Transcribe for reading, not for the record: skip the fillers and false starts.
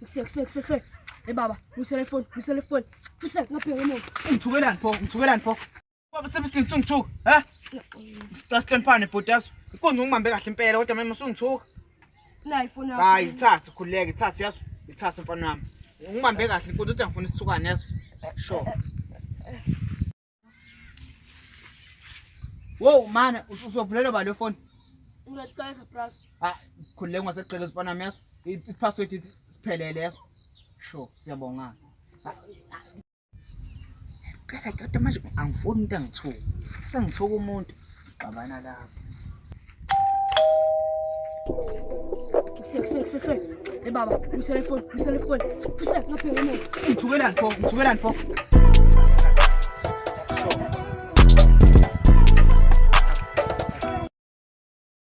Kuse kuse kuse kuse. Hey baba, ngisele phone, ngisele phone. Fuse ngaphe ngemuva. Ungithukelani pho? Ungithukelani pho? Baba sebesidinga ungithuka, ha? Sasihloniphane bhuti yazo. Inkonzo ungibambe kahle impela kodwa manje usungithuka. Nayi ifoni yakho. Hayi ithathe khululeka ithathe yazo. Ithathe mfana wami. Ungibambe kahle inkonzo uthi angifuna isithukane yazo. Sure. Wow mana uzovulela ba le phone? Ngiyacela bras. Ah khululeka ungasegqekeza mfana wami yazo. I-password ithi siphelele yazo. Sure siyabonga. Qala kodwa manje angifuni umuntu angithuke. Sengithuka umuntu sixabana lapho. Kuse kuse kuse kuse. Hey baba, ngisele phone, ngisele phone. Fuse ngaphe ngemuva. Ungithukelani pho? Ungithukelani pho?